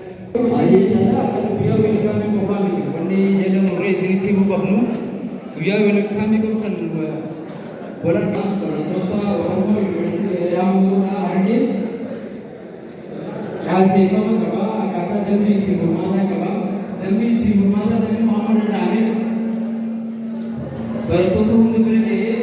Akka guyyaa weelkaamii qofaa miti wanni jala murree isinitti himuu qabnu, guyyaa weelkaamii qofa kan wal argaa barattoota Oromoo Yuunivarsiitii Yaamuudhaa argee caaseeffama qaba, akkaataa dambii ittiin bulmaataa qaba. Dambii ittiin bulmaataa tan immoo hamma danda'ametti barattoota hunda bira ga'ee